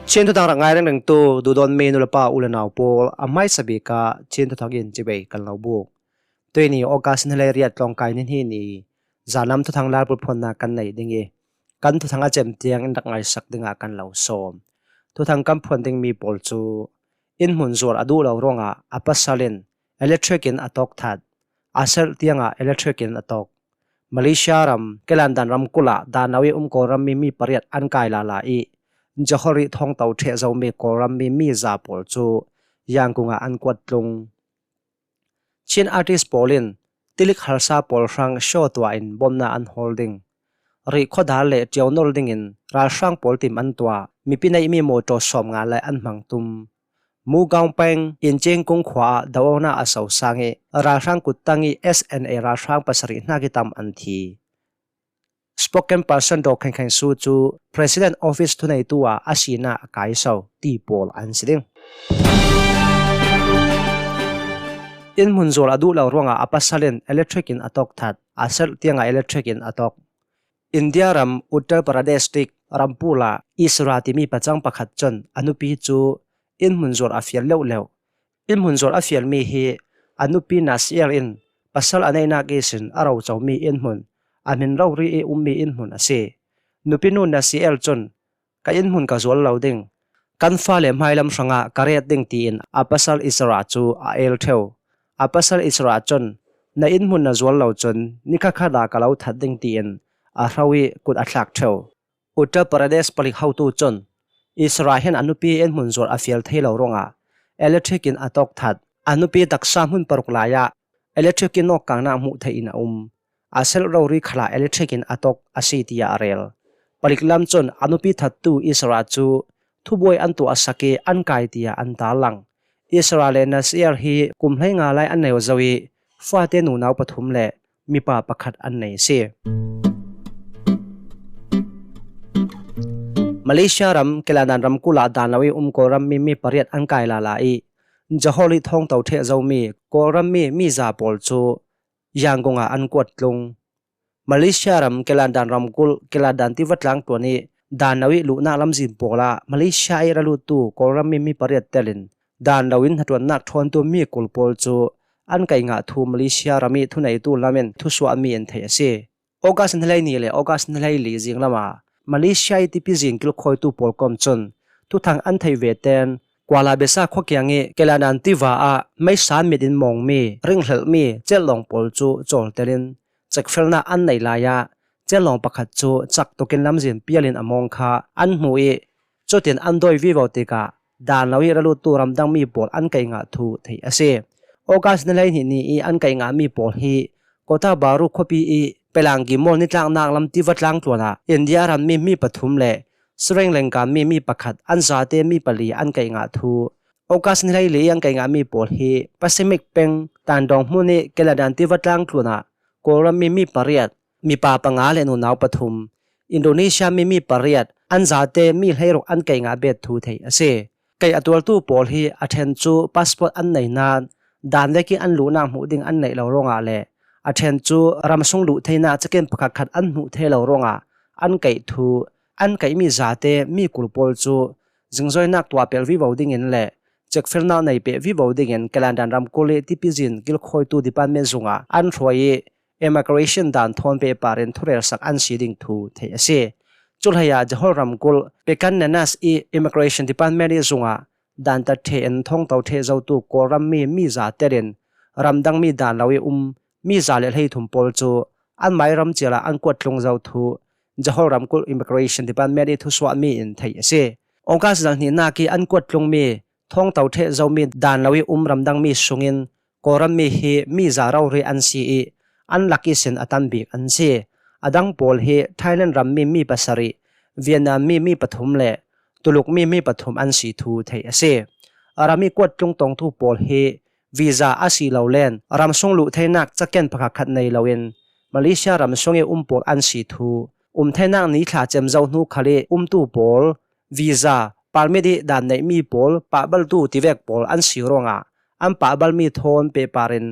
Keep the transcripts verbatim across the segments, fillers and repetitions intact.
Chin thuthang rak ngai ringringtu duhdawtmi nulepa u le nau pawl, a hmaisa bik ah Chin thuthang in cibai kan lo buk. Tuini August ni hleiriat tlawngkai ni hni ni zanlam thuthang Lalput phuannak kan nei ding i, kan thuthang a cem tiang in rak ngaisak dingah kan lo sawm. Thuthang kan phuan dingmi pawl cu inn hmun zuar a duh lo ruangah a pasal in electric in a tawk that, a serh tiangah electric in a tawk. Malaysia ram Kelantan ramkulh ah dan lo i um Kawlrammi mi pariat an kai lala i, Johor i thawngto ṭheh zomi Kawlrammi mi za pawl cu Yangon ah an kuat tlung. Chin artist pawl in tilik harsa pawl hrang show tuah in bawmhnak an hawl ding. Rih khuadar le ṭio nor dingin ralhrang pawl tim an tuah, mipi neihmi mawṭaw sawmnga lai an hmang tum. Mugaung peng Inching kung khua ah dohnak a so sang i, ralhrang kuttang i S N A ralhrang pasarih hnak i tam an thi. Spokesperson Daw Khen Khen Su cu President Office thuneitu ah a sinak a kai so ti pawl an si ding. Inn hmun zuar a duh lo ruangah a pasal in electric in a tawk that, a serh tiangah electric in a tawk. India ram Uttar Pradesh state rampul ah Isra timi pacang pakhat cun a nupi cu inn hmun zuar a fial leuhleuh. Inn hmun zuar a fialmi hi a nupi Nasiel in pasal a neihnak ihsin a rocomi inn hmun, a hmin rori i ummi inn hmun a si. Nupi nu Nasiel cun, "Ka inn hmun ka zual lo ding, kan fale hmailam hrangah ka ret ding," tiin a pasal Isra cu a el ṭheu. A pasal Isra cun, "Na inn hmun na zual lo cun nikhat khat ah ka lo that ding," tiin a hro i kut a thlak ṭheu. Uttar Pradesh palik hotu cun Isra hin a nupi inn hmun zuar a fial thei lo ruangah electric in a tawk that. A nupi taksa hmun paruk lai ah electric in nawkkangnak hmuh theih in a um. A serh rori khalah electric in a tawk a si, tiah a rel. Palik lam cun a nupi thattu Isra cu thubuai an tuah a sak i an kai, tiah an tarlang. Isra le Nasiel hi kum hleinga lai an neu zo i fate nunau pathum le mipa pakhat an nei si. Malaysia ram Kelantan ramkulh ah dan lo i um Kawlrammi mi pariat an kai lala i, Johor i thawngto ṭheh zomi Kawlrammi mi za pawl cu Yangon ah an kuat tlung. Malaysia ram Kelantan ramkulh Kelantan tiva tlangtluan i dan lo i luhnak lamzin pawl ah Malaysia i ra luttu Kawlrammi mi pariat telin dan lo in hnaṭuannak ṭhawntu mi kul pawl cu an kaih ngah thu Malaysia ram i thuneitu lam in thusuahmi in theih a si. August ni hleihnih le August ni hleili zinglam ah Malaysia i tipizin kilkhawitu pawl kom cun thuthang an theih ve ten Kuala Besar khuakiang i Kelantan tiva ah meisa mit in mawngmi ringhlelhmi celh lawng pawl cu cawltelin cekfelnak an neih lai ah celh lawng pakhat cu cak tukin lamzin pial in a mawng kha an hmuh i, cutin an dawi vivo tikah dan lo i ra luttu ramdangmi pawl an kaih ngah thu theih a si. August ni hleihnih ni i an kaih ngahmi pawl hi Kota Bharu khuapi i Pelangi Mall nitlaknak lam tiva tlangtluan ah India rammi mi pathum le Sri Lanka mi mi pakhat an zate mi pali an kaih ngah thu. August ni hleili i an kaih ngahmi pawl hi Pacific peng Tandawng hmun i Kelantan tiva tlangtluan ah Kawlrammi mi pariat, mipa panga le nunau pathum, Indonesia mi mi pariat an zate mi hleiruk an kaih ngah bet thu theih a si. Kaih a tuartu pawl hi a ṭhen cu passport an nei nain dan vek i an luhnak hmuh ding an neih lo ruangah le a ṭhen cu ramsung luh theinak caken pakhat khat an hmuh thei lo ruangah an kaih thu, an kaihmi zate mi kul pawl cu zingzoinak tuah pel vivo dingin le cekfelnak nei peh vivo dingin Kelantan ramkulh i tipizin kilkhawitu department zungah an hruai i immigration dan thawn pehpar in thurelsak an si ding thu theih a si. Cuhlei ah Johor ramkulh Pekan Nanas i immigration department i zungah dantat ṭheh in thawngto ṭheh zotu Kawlrammi mi za telin ramdangmi dan lo i um mi za le hleithum pawl cu an mai ram cial ah an kuat tlung zo thu Johor ramkulh immigration department i thusuahmi in theih a si. August zalhnihnak i an kuat tlungmi thawngto ṭheh zomi dan lo i um ramdangmi sungin Kawlrammi hi mi za rori an si i an lak ihsin a tam bik an si. A dang pawl hi Thailand rammi mi pasarih, Vietnam mi mi pathum le Tuluk mi mi pathum an si thu theih a si. A ram i kuat tlung tongtu pawl hi visa a si lo len ramsung luh theinak caken pakhat khat nei loin Malaysia ramsung i um pawl an si thu, um theinak ni thla cem zo hnu khal i umtu pawl, visa, permit i dan neihmi pawl, pahbaltu tivek pawl an si ruangah an pahbalmi thawn pehpar in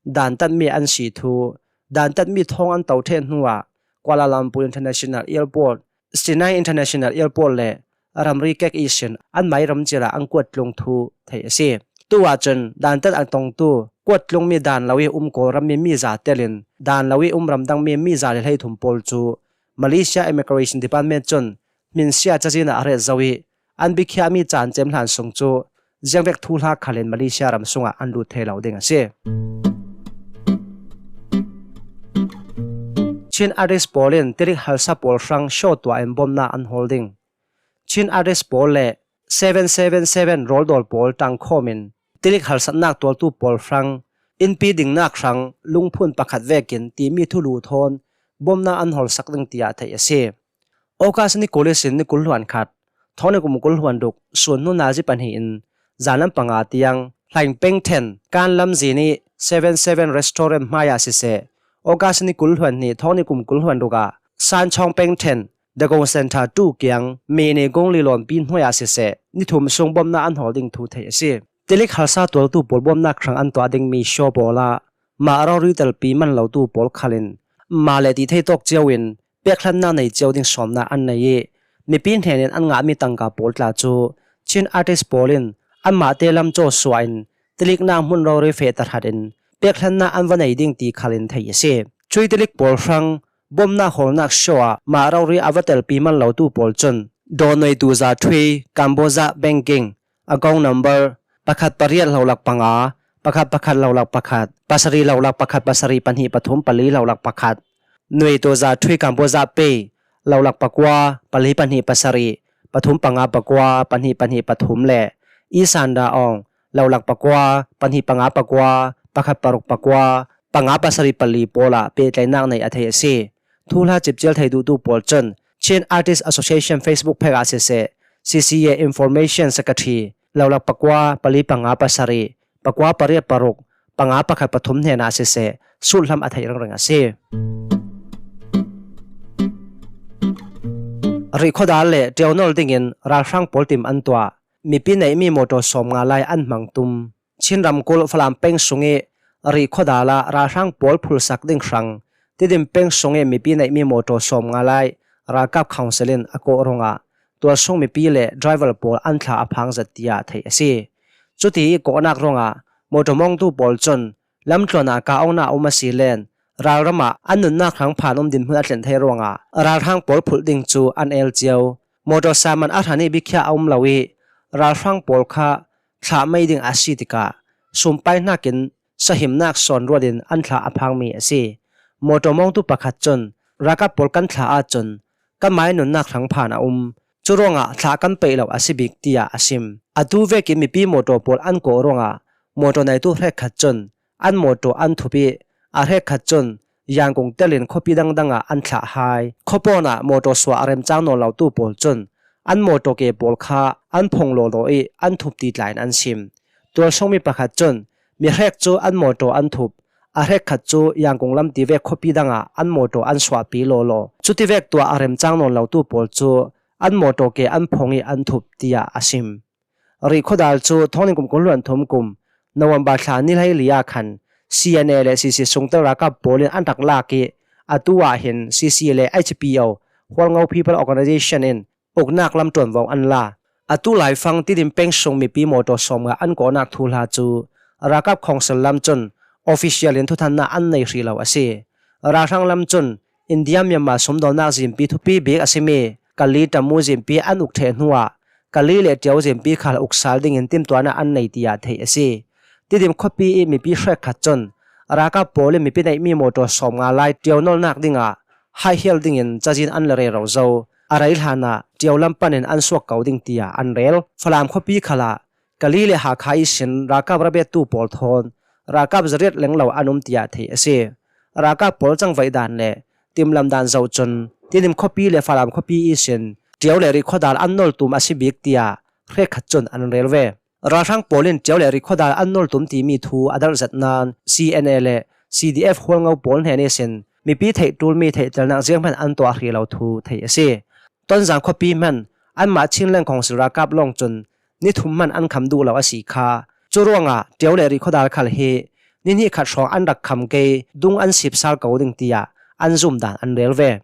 dantatmi an si thu, dantatmi thawng an to ṭheh hnuah Kuala Lumpur International Airport, Senai International Airport le ramri kek ihsin an mai ram cilah an kuat tlung thu theih a si. Tu ahcun dantat a tongtu kuat tlungmi dan lo ih um Kawlram mi mi za telin dan lo ih um ramdang mi mi za le hleithum pawl cu Malaysia Immigration Department cun hminsia cazin ah a ret zo ih an biakhiahmi caan cem hlan sung cu ziangvek thuhla khalin Malaysia ram sungah an lut thei lo ding a si. Chin artist pawl in tilik harsa pawl hrang show tuah in bawmhnak an hawl ding. Chin artist pawl le seven seven seven rawldawl pawl ṭangkhawm in tilik harsatnak tuartu pawl hrang inpi dingnak hrang lungphun pakhat vekin timi thulu thawn bawmhnak an hawlsak ding tiah theih a si. August ni kul ihsin ni kul hluan khat, thawng ni kum kul hluan ruk, sun hnu nazi pahnih in zan lam panga tiang Hlaing Peng Ṭhen kan lamzin ih seven seven restaurant hmaiah siseh, August ni kul hluan hnih, thawng ni kum kul hluan ruk ah San Chong Peng Ṭhen The Gong Center two kiang meni gong li lawnpi hnuai ah siseh, ni thum sung bawmhnak an hawl ding thu theih a si. Tilik harsa tuartu pawl bawmhnak hrang an tuah dingmi show pawl ah mah rori telpi man lotu pawl khalin mah le ti thei tawk cio in pek hlannak nei cio ding sawmnak an nei ih, mipi hnenin an ngahmi tangka pawl tla cu Chin artist pawl in anmahte lam cawsuah in tiliknak hmun rori feh tahratin pek hlannak an va nei ding ti khalin theih a si. Cui tilik pawl hrang bawmhnak hawlnak show ah mah rori a va telpi man lotu pawl cun Dawnnuaitu Zathui, Cambodia Banking, account number pakhat pariat hlolak panga, pakhat pakhat hlolak pakhat, pasarih hlolak pakhat, pasarih pahnih pathum pali hlolak pakhat, Nuaitu Zathui Cambodia Pay hlolak pakua, pali pahnih pasarih, pathum panga pakua, pahnih pahnih pathum le Isanda Ong hlolak pakua, pahnih panga pakua, pakhat paruk pakua, panga pasarih pali pawl ah pehtlaihnak nei a theih a si. Thuhla cipcial thei duhtu pawl cun Chin Artist Association Facebook page ah siseh, C C A Information Secretary hlolak pakua, pali panga pasarih, pakua pariat paruk, panga pakhat pathum hnenah siseh, sulhlam a theih ringring a si. Rihkhawdal le ṭiaunol dingin ralhrang pawl tim an tuah. Mipi neihmi mawṭaw sawmnga lai an hmang tum. Chin ramkulh Falam peng sungih rihkhawdal ah ralhrang pawl phulsak ding hrang Tidim peng sungih mipi neihmi mawṭaw sawmnga lai ralkap council in a kawh ruangah tualsung mipi le driver pawl an thla a phang zet tiah theih a si. Cuti ih kawhnak ruangah mawṭaw mawngtu pawl cun lamtluan ah kah ongnak a um a si len ralram ah an nunnak hrang phan um dinhmun a tlen thei ruangah ralhrang pawl phulh ding cu an el cio. Mawṭaw saman a hran ih bikhiah a um lo ih ralhrang pawl kha thlah mei ding a si tikah sumpai hnakin sahimnak sawn ruat in an thla a phangmi a si. Mawṭaw mawngtu pakhat cun ralkap pawl kan thlah ahcun kanmai nunnak hrang phan a um. Curuangah thlah kan peih lo a si bik, tiah a sim. Atu vekin mipi mawṭaw pawl an kawh ruangah mawṭaw neitu hrekkhat cun an mawṭaw an thup ih a hrekkhat cun Yangon telin khuapi dangdang ah an thlah hai. Khuapawn ah mawṭaw suah a remcang nawn lotu pawl cun an mawṭaw ke pawl kha an phong lawlaw ih an thup ti tla in an sim. Tualsungmi pakhat cun mi hrek cu an mawṭaw an thup, a hrekkhat cu Yangon lam tivek khuapi dangah an mawṭaw an suahpi lawlaw. Cutivek tuah a remcang nawn lotu pawl cu an mawṭaw ke an phong ih an thup, tiah a sim. Rihkhawdal cu thawngni kum kul hluan thum kum November thla ni hleili ah khan C N A le C C sungtel ralkap pawl in an rak lak ih atu ah hin C C le H P O, Hualngo People Organization in uknak lam ṭuanvo an la. Atu laifang Tidim peng sung mipi mawṭaw sawmnga an kawhnak thuhla cu ralkap council lam cun official in thuthannak an nei hrih lo a si. Ralhrang lam cun India Myanmar sumdawnnak zimpi thupi bik a simi Kali Tamu zimpi an uk ṭheh hnuah Kali le Ṭio zimpi khal uk sal dingin timtuahnak an nei, tiah theih a si. Tidim khuapi ih mipi hrekkhat cun ralkap pawl in mipi neihmi mawṭaw sawmnga lai ṭiaunolnak dingah haihhial dingin cazin an le rero zo. A rei hlanah Ṭio lam panin an suak ko ding, tiah an rel. Falam khuapi khalah Kali le Hakha ihsin ralkap rabettu pawl thawn ralkap zariat lenglo an um, tiah theih a si. Ralkap pawl cangvaih dan le timlam dan zoh cun Tidim khuapi le Falam khuapi ihsin Ṭio le Rihkhawdal an noltum a si bik, tiah hrekkhat cun an rel ve. Ralhrang pawl in Ṭio le Rihkhawdal an noltum timi thu a darh zet nain C N A le C D F Hualngo pawl hnen ihsin mipi theih ṭulmi theihtelnak zianghman an tuah hrih lo thu theih a si. Tonzang khuapi hmanh anmah Chinland Council ralkap lawng cun ni thum hmanh an kham duh lo a si kha. Curuangah Ṭio le Rihkhawdal khal hi ni hnih khat hrawng an rak kham kei, dung an sip sal ko ding, tiah an zumdan an rel ve.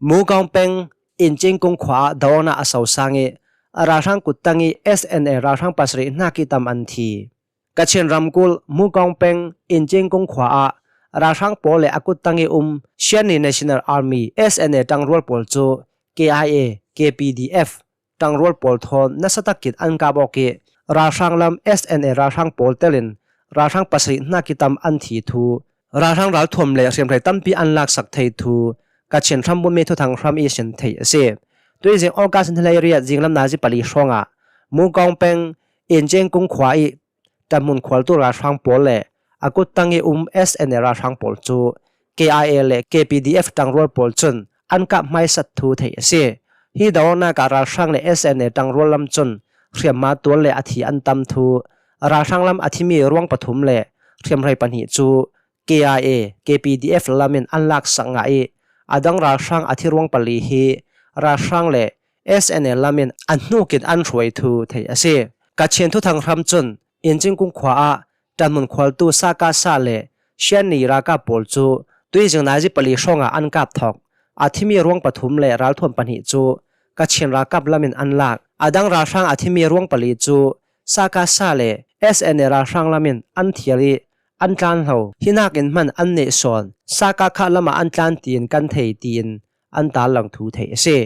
Mukaung peng Inchingkung khua ah dawna a sosang ih, ralhrang kuttang ih S N A ralhrang pasarih hnak ih tam an thi. Kachin ramkulh Mukaung peng Inchingkung khua ah ralhrang pawl le a kuttang ih um Shanni National Army, S N A, ṭangrual pawl cu K I A, K P D F ṭangrual pawl thawn nasa tak kit an kap awk ih, ralhrang lam S N A ralhrang pawl telin ralhrang pasarih hnak ih tam an thi thu, ralhrang ralthuam le hriamhrei tampi an laksak thei thu Kachin hrambunmi thuthang hram ihsin theih a si. Tuizing August ni hleiriat zinglam nazi pali hrawngah Mukaung peng Inchingkung khua ih ṭanhmun khualtu ralhrang pawl le a kuttang ih um S N A ralhrang pawl cu K I A le K P D F ṭangrual pawl cun an kap hmaisat thu theih a si. Hi dawnak ah ralhrang le S N A ṭangrual lam cun hriamhma tual le a thi an tam thu, ralhrang lam a thimi ruang pathum le hriamhrei pahnih cu K I A, K P D F lam in an laksak ngah ih, a dang ralhrang a thi ruang pali hi ralhrang le S N A lam in an hnuk in an hruai thu theih a si. Kachin thuthang hram cun Inchingkung khua ah ṭanhmun khualtu Sa Ka Sa le Shanni ralkap pawl cu tuizing nazi pali hrawngah an kap thawk. A thimi ruang pathum le ralthuam pahnih cu Kachin ralkap lam in an lak. A dang ralhrang a thimi ruang pali cu Sa Ka Sa le S N A ralhrang lam in an thial ih an tlanhlo. Hi nakin hman an neih sawn. Sa Ka Kha lam ah an tlan tiin kan thei, tiin an tarlang thu theih a si.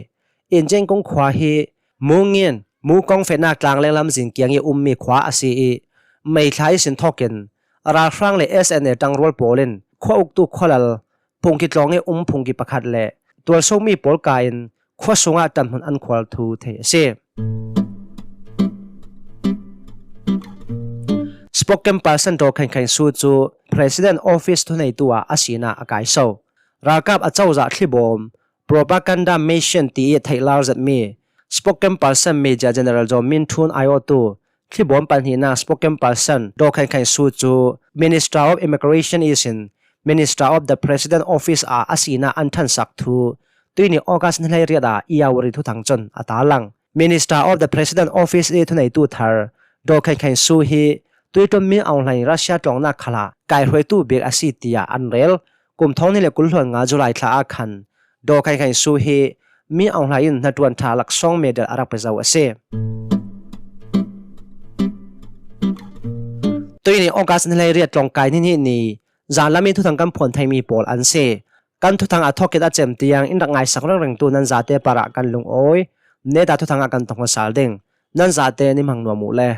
Inchingkung khua hi Mungin, Mukaung fehnak tlangleng lamzin kiang ih ummi khua a si ih, May thla ihsin thawkin ralhrang le S N A ṭangrual pawl in khua uktu khualal phungki tlawng ih um phungki pakhat le tualsomi pawl ka in khua sungah ṭanhmun an khual thu theih a si. Spokesperson Daw Khan Khan Su cu President Office thuneitu ah a sinak a kai so. Ralkap acozah thlibawm, propaganda mission ti ih theihlar zetmi spokesperson Major General Zaw Min Htun aiawhtu thlibawm pahnihnak spokesperson Daw Khan Khan Su cu Minister of Immigration ihsin Minister of the President Office ah a sinak an ṭhansak thu tuini August ni hleiriat ah Irrawaddy thuthang cun a tarlang. Minister of the President Office ih thuneitu thar Daw Khan Khan Su hi tuiṭum Min Aung Hlaing Russia tlawngnak khalah kaihruaitu bik a si, tiah an rel. Kum thawng hnih le kul hluan nga July thla ah khan Daw Khan Khan Su hi Min Aung Hlaing in hnaṭuan ṭha laksawng medal a rak pe zo a si. Tuini August ni hleiriat tlawngkai ni hnih ni zanlam ih thuthang kan phuan theimi pawl an si. Kan thuthang a thawkit a cem tiang in rak ngaisak ringringtu nan zate parah kan lungawi. Neta thuthang ah kan tong aw sal ding. Nan zate ni hmang nuam uh le.